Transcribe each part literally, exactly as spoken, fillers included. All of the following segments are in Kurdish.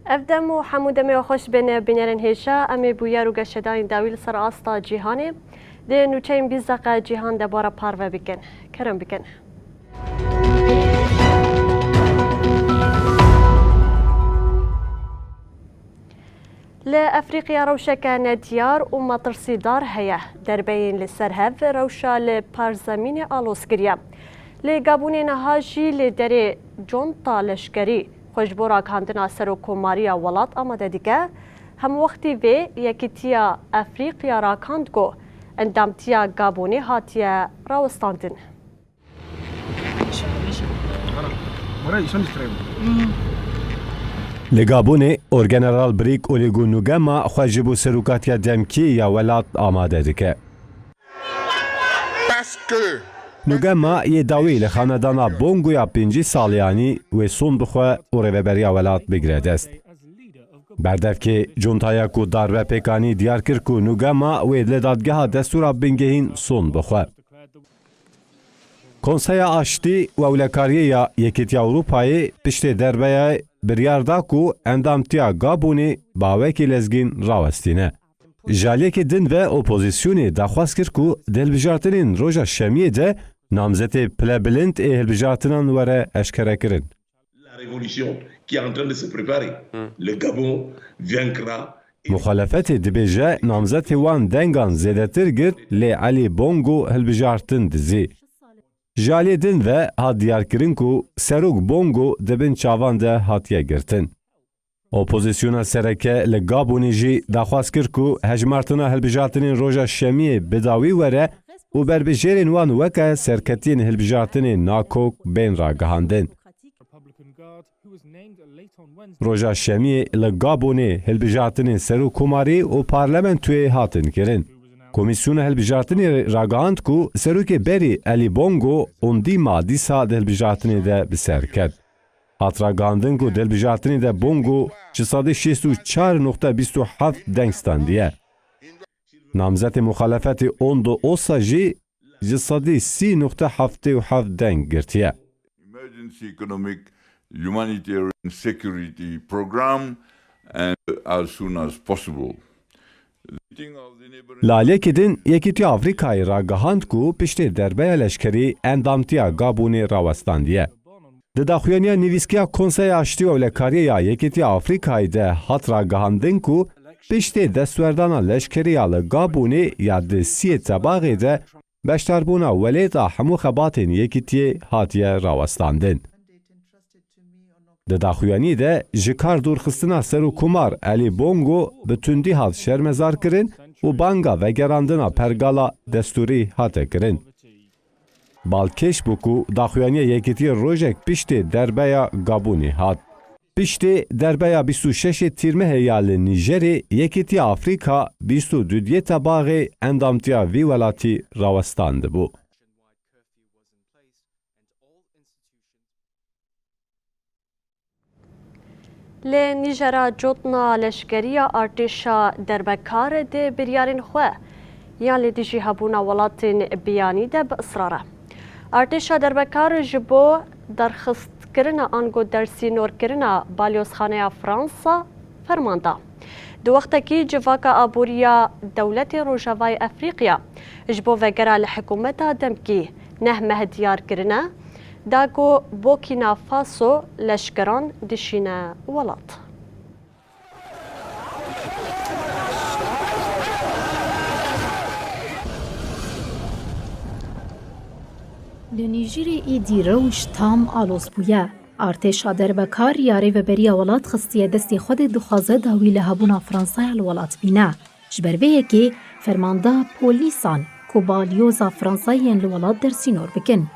Ev dem û hemû demê we xweş bêne, bînerên hêja. Em ê bûyer û geşedanên dawî li ser asta cîhanê di nûçeyên bîst deqe cîhan de bi we re parve bikin. Kerem bikin. Li Efrîqya rewşeke nediyar û metirsîdar heye. Derbeyên li ser hev rewşa li parzemînê aloz kiriye. Li Gabûnê niha jî li derê conta leşkerî xwe ji bo ragihandina serokkomariya welat amade dike. Hemwextî vê Yekîtiya Efrîqya ragihand ku endamtiya Gabûnê hatiye rawestandin. Li Gabûnê Orgeneral Birîk Olîgû Nûgema xwe ji bo serokatiya demkî ya welat amade dike. Nûgema yê dawî li xanedana Bongo ya pêncî saliyanî wê son bixwe û rêveberiya welat bigire dest. Berdevkê cuntaya ku darbe pêk anî diyar kir ku Nûgema wê li dadgeha destûra bingehîn son bixwe. Konseya Aştî û Ewlekariyê ya Yekîtiya Ewropayê piştê derbeyê biryar da ku endamtiya Gabûnê bi awekî lezgîn rawestîne. Ji aliyekî din ve opozisyonê daxwaz kir ku di hilbijartinên roja şemiyê de namzetê pilebilind ê hilbijartinan were eşkerekirin. La révolution qui est en train de se préparer. Le Gabon vaincra. Muxalefetê dibêje namzetê wan dengan zêdetir girt, lê Elî Bongo hilbijartin dizî. Ji aliyê din ve hat diyarkirin ku Serok Bongo di bin çavan de hatiye girtin. Opozisyona sereke li Gabûnê jî daxwaz kir ku hejmartina hilbijartinên roja şemiyê bi dawî were û berbijêrên wan weke serketiyên hilbijartinê nakok bên ragihandin. Roja şemiyê li Gabûnê hilbijartinên serokkomarî û parlamentoyê hatin kirin. Komîsyona hilbijartinê ragihand ku serokê berî Elî Bongo ondî ma dîsa di hilbijartinê de bi ser ket. Hat ragihandin ku di hilbijartinê de Bongo ji sedî şêst û çar noqte bîst û heft deng standiye. Namzetê muxalefetê Ondo Osa jî ji sedî sî noqte heftê û heft deng girtiye. Emergency economic humanitarian security program and as soon as possible. Li aliyekî din, Yekîtiya Afrîkayê ragihand ku piştê derbeya leşkerî endamtiya Gabûnê rawestandiye. Di daxuyaniya nivîskiya Konseya Aştî û Ewlekariyê ya Yekîtiya Afrîkayê de hat ragihandin ku piştê destwerdana leşkerî ya li Gabûnê ya di siyê Tebaxê de beşdarbûna welêt a hemû xebatên Yekîtiyê hatiye rawestandin. Di daxuyaniyê de ji kar dûrxistina serokkomar Elî Bongo bi tundî hat şermezarkirin û banga vegerandina pergala destûrî hate kirin. Balkêş bû ku daxuyaniya Yekîtiyê rojek piştê derbeya Gabûnê hat. Piştê derbeya bîst û şeşê Tîrmehê ya li Nîjerê, Yekîtiya Afrîka bîst û duyê Tebaxê endamtiya vî welatî rawestandibû. Li Nîjera cotna leşkerî ya artêşa derbekar di biryarên xwe ya li dijî hebûna welatên biyanî de bi israr e. Artêşa derbekar ji bo derxistkirina ango dersînorkirina balyozxaneya Fransa ferman da. Di wextekî civaka aborî ya dewletê Rojavayê Efrîqya ji bo vegera li hikûmeta demkî neh meh diyar kirine, da ku Burkina Faso leşkeran dişîne welat. Li Nîjerê êdî rewş tam aloz bûye. Artêşa derbekar ya rêveberiya welat xistiye destê xwe dê dixwaze dawî li hebûna Fransaya li welat bîne. Ji ber vê yekê ferman da polîsan ku balyoza Fransayê yên li welat dersînor bikin.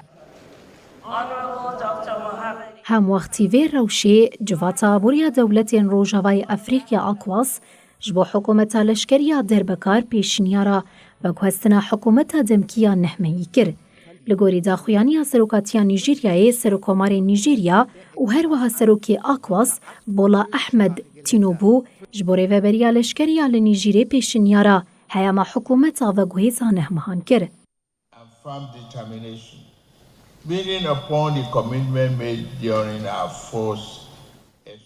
Hemwextî vê rewşê, Civata Aboriya Dewletên Rojavayê Efrîqya, AQUAS, ji bo hikûmeta leşkerî ya derbekar pêşniyara veguhestina hikûmeta demkî ya nehmeyî kir. Li gorî daxuyaniya Serokatiya Nîjîryayê, Serokomarê Nîjîrya û her wiha Serokê AQUAS, Bola Ahmed Tinubu, ji bo rêveberiya leşkerî ya li Nîjîrê pêşniyara heyama hikûmeta veguhêza neh mehan kir. And firm determination, building upon the commitment made during our first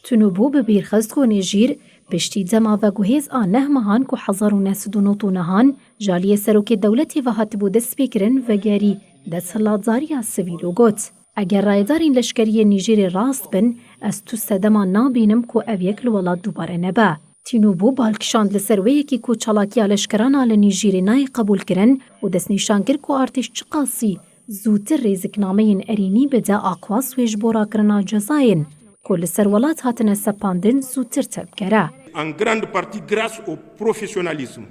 Tinubu bi bîr xist ku Nîjîr piştî dema veguhêz a neh mehan ku hezar û neh sed û nod û nehan ji aliyê serokê dewletê ve hatibû destpêkirin, vegerî desthilatdariya sivîl û got, eger rayedarên leşkerî yên Nîjîrê rast bin, ez tu sedema nabînim ku ev yek li welat dubare nebe. Tinubu bal kişand li ser wê yekî ku çalakiya leşkeran a li Nîjîrê nayê qebûlkirin û destnîşan kir ku artêş çiqasî zûtir rêziknameyên erênî bide AQUAS, wê ji bo rakirina cezayên ku li ser welat hatine sepandin zûtir tevbigere. En grande partie grâce au professionnalisme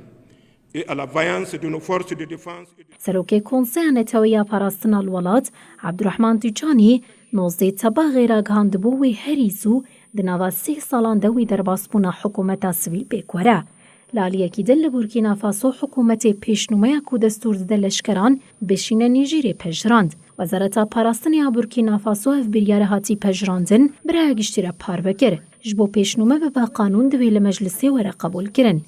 et à la vaillance de nos forces de défense et de Serokê Konseya Neteweyî ya Parastina li welat, Abdurrahman Tîcanî, nozdeh Tebaxê ragihandibû wê herî zû di nava sê salan de wî derbasbûna hikûmeta sivîl pêk were. Li aliyekî din li Burkîna Faso hikûmetê pêşnûmeya ku destûr dide leşkeran bişîne Nîjîrê pejirand. Wezareta Parastinê ya Burkîna Faso ev biryare hatî pejirandin, bi raya giştî re parve kir. Ji bo pêşnûme bibe qanûn, divê li meclisê were qebûlkirin.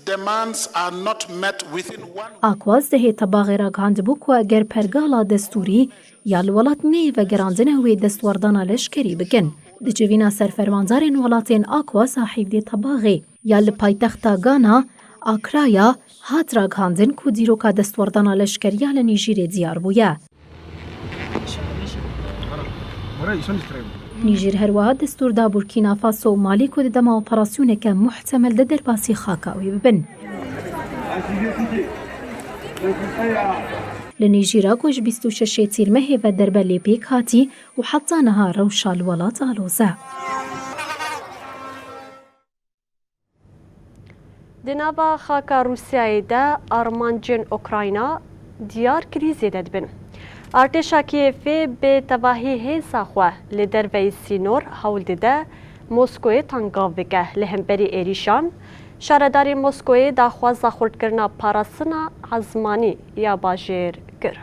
Demands are not met within one AQUAS dehê Tebaxê ragihandibû ku eger pergala destûrî ya li welat neyê vegerandin, ew ê destwerdana leşkerî bikin. Di civîna serfermandarên welatên AQUAS a hevdeh Tebaxê ya li paytexta Gana, Akraya, hat ragihandin ku dîroka destwerdana leşkerî ya li Nîjîrê diyar bûye. Nîjîr her wiha destûr da Burkîna Faso û Malî ku di dema operasyoneke muhtemel de derbasî xaka wê bibin. Li Nîjîra ku ji bîst û şeşê Tîrmehê ve derbe lê pêk hatî û heta niha rewşa li welat aloz e. Di nava xaka Rûsyayê de armancên Ukrayna diyar kirî zêde dibin. Artêşa Kîevê bi tevahî hêza xwe li derveyî sînor hewl dide Moskoyê tangav bike. Li hemberî êrîşan, şaredarê Moskoyê daxwaza xurtkirina parastina ezmanî ya bajêr kir.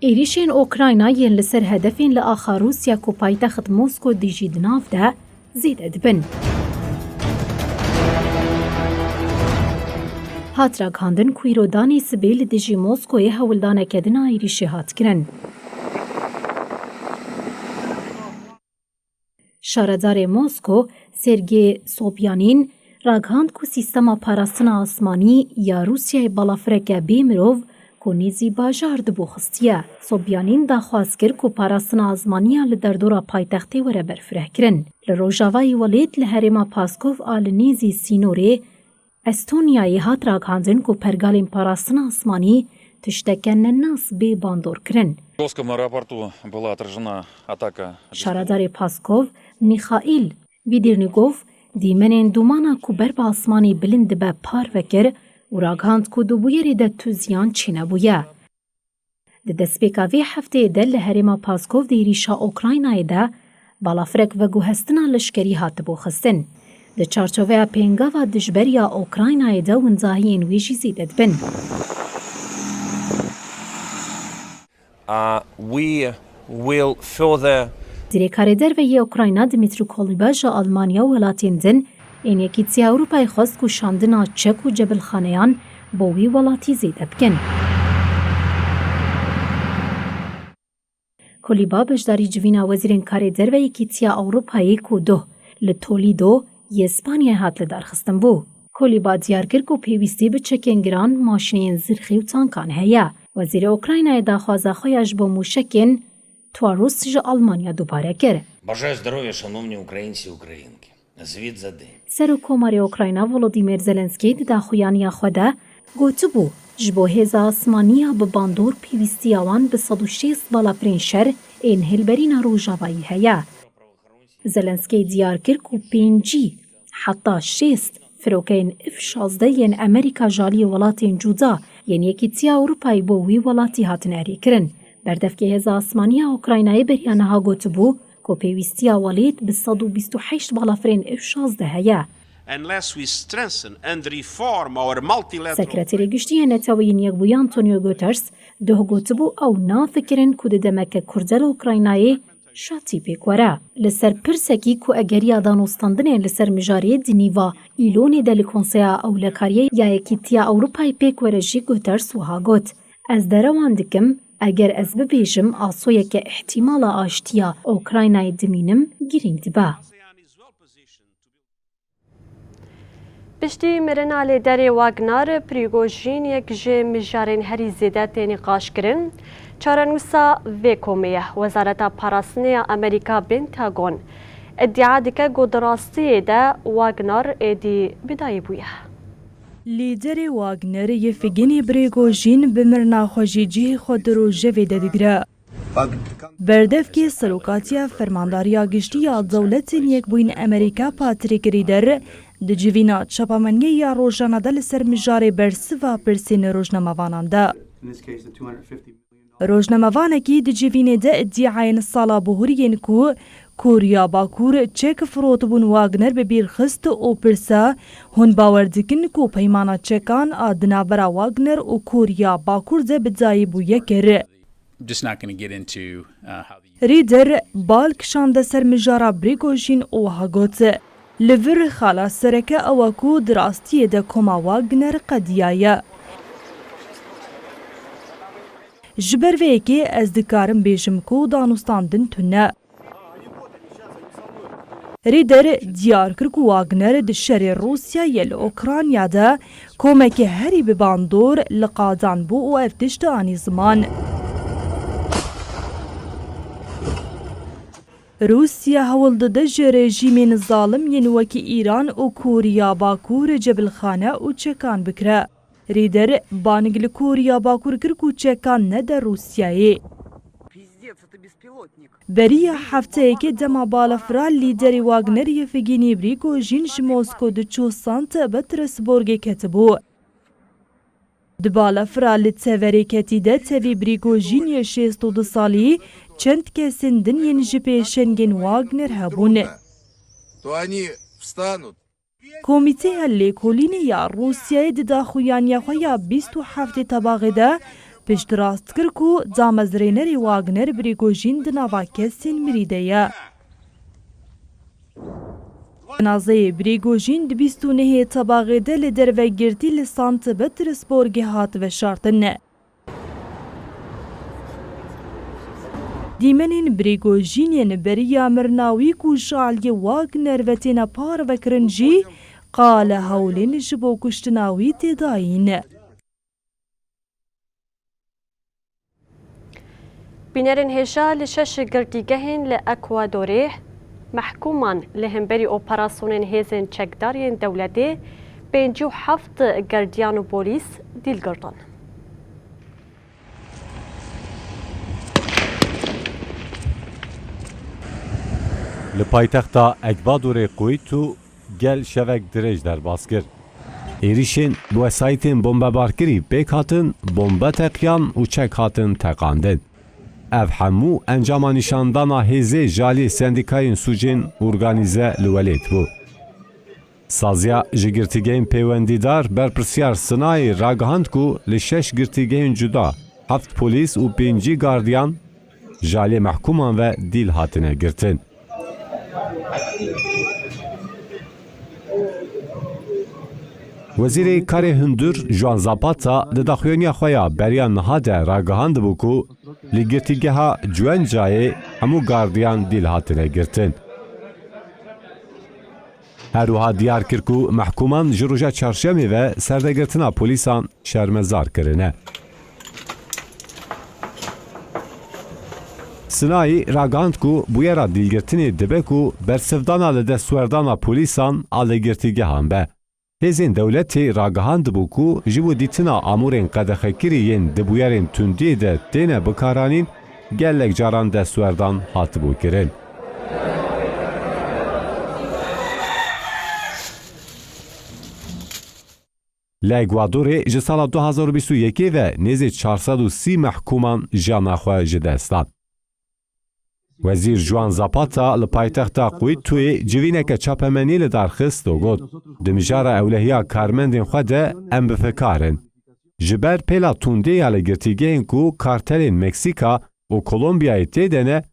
Êrîşên Ukrayna yên li ser hedefên li axa Rûsya ku paytext Mosko dijî di nav de zêde dibin. Hat ragihandin ku îro danê sibê li dijî Moskoyê hewldaneke din a êrîşê hat kirin. Şaredarê Mosko, Sergê Sobyanîn, ragihand ku sîstema parastina asmanî ya Rûsyayê balafireke bê mirov ku nêzî bajar dibû xistiye. Sobyanîn daxwaz kir ku parastina asmanî ya li derdora paytextê were berfirehkirin. Li rojavayî welêt li herêma Paskov a li nêzî sînorê Estonyayê hat ragihandin ku pergalên parastina asmanî tişteke nenas bê bandor kirin. В Псковском аэропорту была отражена атака. Şaredarê Paskov, Mîxaîl Vîdîrnîgov, dîmenên dûmana ku ber bi asmanê bilind dibe parve kir û ragihand ku di bûyerê de tu ziyan çênebûye. Di destpêka vê hefteyê de li herêma Paskov di êrîşa Ukraynayê de balafirek veguhestina leşkerî hatibû xistin. Di çarçoveya pêngava dijberiya Ukraynayê de windahiyên wê jî zêde dibin. Uh, we will further Dirêkarê derve yê Ukrayna Dmytro Kuleba ji Almanya û welatên din ên Yekîtiya Ewropayê xwest ku şandina çek û cebilxaneyan bo wî welatî zêde bikin. Kulîba beşdarî civîna wezîrên karê derve Yekîtiya Ewropayê ku doh li Toledo yê Spanyayê hat lidarxistin bû. Kulîba diyar kir ku pêwîstî bi çekên giran, maşîneyên zirxî û tankan heye. Wezîrê Ukraynayê daxwaza xwe ya ji bo mûşekên Taurus ji Almanya dubare kir. Бажаю здоров'я, шановні українці і українки. Звіт за день. Serokkomarê Ukrayna Volodymyr Zelensky di daxuyaniya xwe de gotibû, ji bo hêza asmaniya bi bandor pêwîstiya wan bi sed û şêst balafirên şer ên hilberîna rojavayî heye. Zelensky diyar kir ku pêncî heta şêst Firokeyên F şazdeh yên Amerîka ji aliyê welatên cuda yên Yekîtiya Ewropayê bo wî welatî hatin erêkirin. Berdevkê Hêza Asmanî ya Ukraynayê beriya niha gotibû ku pêwîstiya welêt bi sed û bîst û heşt balafirên F şazdeh heye. Unless we strengthen and reform our multilateral Sekreterê Giştî yê Neteweyên Yekbûyî Antonio Guterres doh gotibû ew nafikirin ku di demeke kurt de li Ukraynayê şatî pêk were. Li ser pirsekî ku egeriya danûstandinên li ser mijarê di nîva Îlonê de li Konseya Ewlekariyê ya Yekîtiya Ewropayê pêk were jî Guterres wiha got, Ez derewan dikim, eger ez bibêjim asoyeke îhtîmala aştiya Ukraynayê dimînim girîng dibe. Piştî mirina lêderê Wagner, Prigojîn yek ji mijarên herî zêde tê nîqaşkirin. Çarenûsa vê komê ye. Wezareta Parastinê ya Amerîka, Pentagon, îdia dike ku di rastiyê de Wagner êdî bi dayî bûye. Lîderê Wagner Yefîgenî Prigojîn bi mirina xwe jî cihê xwe di rojevê de digire. Berdevkê Serokatiya Fermandariya Giştî ya Dewletên Yekbûyîn Amerîka Patrick Ryder di civîna çapemeniya rojane de li ser mijarê bersiva pirsên rojnamevanan de. Rojnamevanekî di civînê de îdiayên sala bihurî yên ku Koriya Bakur çek firotibûn Wagner bi bîr xist û pirsa, Hûn bawer dikin ku peymana çekan a di navbera Wagner û Koriya Bakur de bi dayî bûye kir? Just not gonna get into, uh, how the Rîder bal kişande ser mijara Prigojîn û wiha got, Li vir xala sereke ew e ku di rastiyê de koma Wagner qediyaye. Ji ber vê yekê ez dikarim bêjim ku danûstandin tune. Rîder diyar kir ku Wagner di şerê Rûsyayê li Ukrayna de komeke herî bi bandor li qadan bû û ev tişt anî ziman. Rûsya hewl dide ji rejîmên zalim yên wekî Îran û Koriya Bakur cebilxane û çekan bikire. Rîder bang li Koriya Bakur kir ku çekan nede Rûsyayê. Beriya hefteyekê dema balafira lîderê Wagner Yefîgenî Prigojîn ji Mosko diçû Sankt Petersburgê ketibû. Di balafira li teverê ketî de tevî Prigojîn yê şêst û du salî çend kesên din yên ji pêşengên Wagner hebûn. То они встанут. Komîteya Lêkolînê ya Rûsyayê di daxuyaniya xwe ya bîst û heftê Tebaxê de piştrast kir ku damezrênerê Wagner Prigojîn di nava kesên mirî de ye. Cenazeyê Prigojîn di bîst û nehê Tebaxê de li derve girtî li Sankt Petersburgê hat veşartin. Dîmenên Prigojîn yên beriya mirina wî ku ji aliyê Wagner ve têne parvekirin jî qale hewlên ji bo kuştina wî tê dayîn. Bînerên hêja, li şeş girtîgehên li Ekwadorê mehkûman li hemberî operasyonên hêzên çekdar yên dewletê pêncî û heft gardiyan û polîs dîl girtin. Li paytexta Ekvadorê Quito gel şevek dirêj derbas kir. Êrîşên bi wesayîtên bombebarkirî pêk hatin, bombe teqiyan û çek hatin teqandin. Ev hemû encama nîşandana hêzê ji alî sendîkayên sûcên organîze li welêt bû. Saziya ji girtîgehên pêwendîdar berpirsiyar Sinayî ragihand ku li şeş girtîgehên cuda heft polîs û pêncî gardiyan ji alî mehkûman ve dîl hatine girtin. Wezîrê Karê Hundir Juan Zapata di daxuyaniya xwe ya beriya niha de ragihandibû ku li girtîgeha Cuencayê hemû gardiyan dîl hatine girtin. Her wiha diyar kir ku mehkûman ji roja çarşemê ve serdegirtina polîsan şermezar kirine. Sinayî ragihand ku bûyera dîlgirtinê dibe ku bersivdana li destwerdana polîsan a li girtîgehan be. Hêzên dewletê ragihandibû ku ji bo dîtina amûrên qedexekirî yên di bûyerên tundiyê de têne bikaranîn, gelek caran destwerdan hatibû kirin. Li Ekwadorê ji sala du hazar û bîst û yekê ve nêzî çar sed û sî mehkûman jiyana xwe ji dest dan. Wezîr Juan Zapata li paytexta Quitoyê civîneke çapemenî li dar xist û got, di mijara ewlehiya karmendên xwe de em bi fikar in. Ji ber pêla tundê ya li girtîgehên ku kartelên Meksîka û Kolombiyayê tê de ne,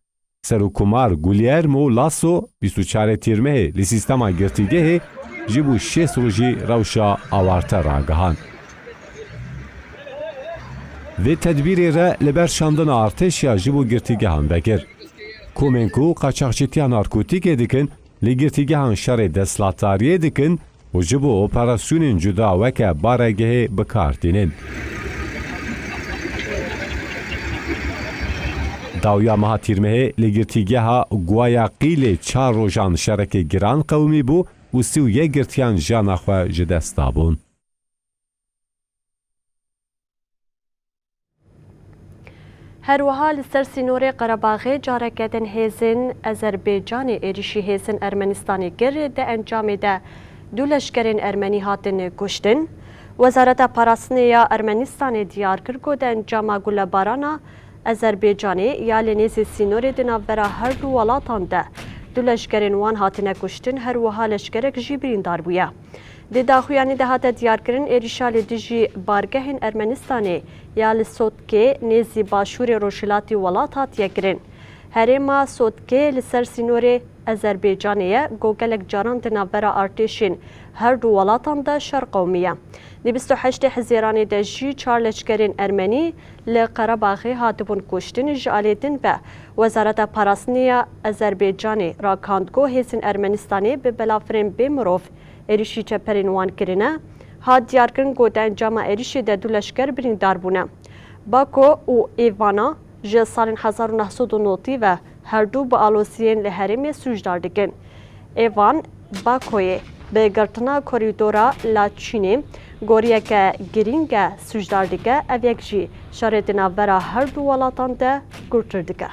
Serokkomar Guillermo Lasso bîst û çarê Tîrmehê li sîstema girtîgehê ji bo şêst rojî rewşa awarte ragihand. Vê tedbîrê re li ber şandina artêşiya ji bo girtîgehan vekir. Komên ku qaçaxçîtiya narkotîkê dikin, li girtîgehan şerê desthilatdariyê dikin û ji bo operasyonên cuda weke baregehê bi kar tînin. Dawiya meha Tîrmehê li girtîgeha Guayaquilê çar rojan şerekê giran qewimî bû û sî û yek girtiyan jiyana xwe ji dest dabûn. Her wiha li ser sînorê Qerebaxê careke din hêzên Ezerbêcanê êrîşî hêzên Ermenistanê kir, di encamê de du leşkerên ermenî hatin kuştin. Wezareta Parastinê ya Ermenistanê diyar kir ku di encama gulebarana Ezerbêcanê ya li nêzî sînorê di navbera her du welatan de du leşkerên wan hatine kuştin, her wiha leşkerek jî birîndar bûye. Di daxuyanî de hate diyarkirin, êrîşa li dijî bargehên Ermenistanê ya li Sotkê nêzî başûrê rojhilatî welat hatiye kirin. Herêma Sotkê li ser sînorê Ezerbêcanê ye, ku gelek caran di navbera artêşên her du welatan de şer qewimiye. Di bîst û heştê Hizêranê de jî çar leşkerên ermenî li Qerebaxê hatibûn kuştin. Ji alê din ve Wezareta Parastinê ya Ezerbêcanê ragihand ku hêzên Ermenistanê bi belafirên bê mirov êrîşî çeperên wan kirine. Hat diyarkirin ku di encama êrîşê de du leşker birîndar bûne. Bako û Êvana ji salên hezar û neh sed û notî ve her du bi aloziyên li herêmê sûcdar dikin. Êvan Bakoyê bi girtina korîdora Laçînê goriyeke girîng e sûcdar dike, ev yek jî şerê di navbera her du welatan de kûrtir dike.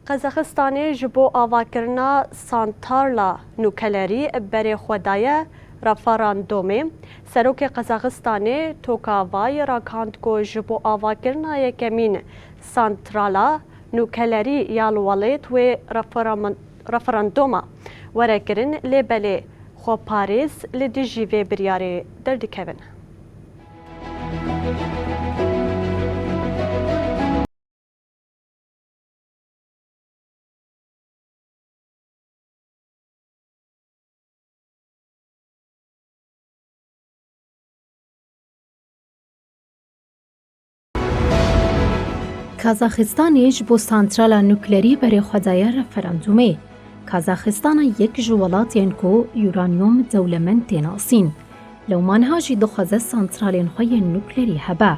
Qazaxistanê ji bo avakirina santrala nukleerî berê xwe daye referandumê. Serokê Qazaxistanê Tokavay ragihand ku ji bo avakirina yekemîn santrala nukleerî ya li welêt wê referam-, referanduma were kirin, lê belê xweparêz li dijî vê biryarê derdikevin. Kazaxistanê ji bo santrala nukleerî berê xwe daye referandumê. Kazaxistana yek ji welatên ku uranyum dewlemend tê nasîn. Lewma niha jî dixwaze santralên xwe yên nukleerî hebe.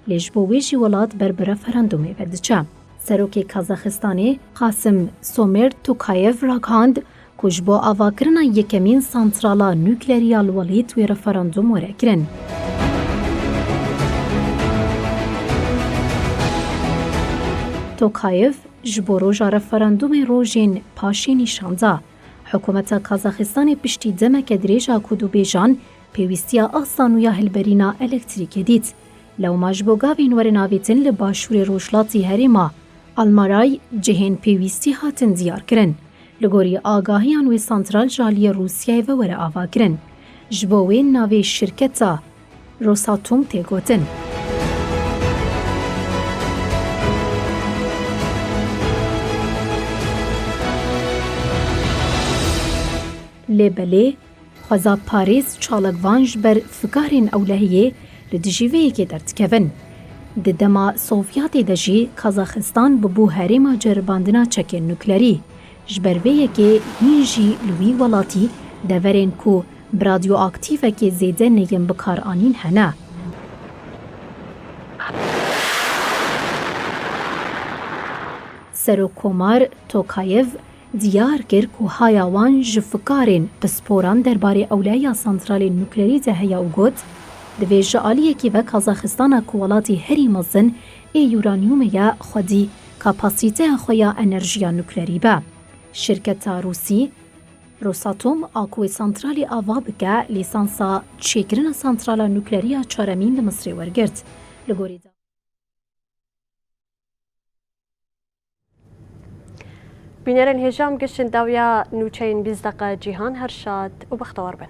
Lê ji bo wê jî welat ber bi referandumê ve diçe. Serokê Kazaxistanê Kasim Somer Tokayev ragihand ku ji bo avakirina yekemîn santrala nukleerî ya li welêt wê referandum were kirin. Tokayev ji bo roja referandumê rojên paşê nîşan da. Hikûmeta Kazaxistanê piştî demeke dirêj a ku dûbêjan pêwîstiya asta nû ya hilberîna elektrîkê dît. Lewma ji bo gavên werin avêtin li başûrê rojhilatî herêma Almaray cihên pêwîstî hatin diyarkirin. Li gorî agahiyan wê santral ji aliyê Rûsyayê ve were avakirin. Ji bo wê navê şirketa Rosatom tê gotin. Lê belê, xweza parêz çalakvan ji ber fikarên ewlehiyê li dijî vê yekê derdikevin. Di dema Sovyetê de jî Kazaxistan bibû herêma ceribandina çekên nukleerî. Ji ber vê yekê hîn jî li wî welatî deverên ku bi radyoaktîfekê zêde neyên bikaranîn hene. Serokkomar Tokayev diyar kir ku haya wan ji fikarên pisporan derbarê ewlehiya santralên nukleerî de heye û got, divê ji aliyekî ve Kazaxistana ku welatî herî mezin ê uranyumê ye xwedî kapasîteya xwe ya enerjiya nuklerî be. Şirketa Rûsî Rosatom a ku wê santralê ava bike, lîsansa çêkirina santrala nuklerî ya çaremîn li Misrê wergirt. Li gorî da- Bînerên hêja, em giştin dawiya nûçeyên bîst deqe cîhan. Her şad û bextewar bin.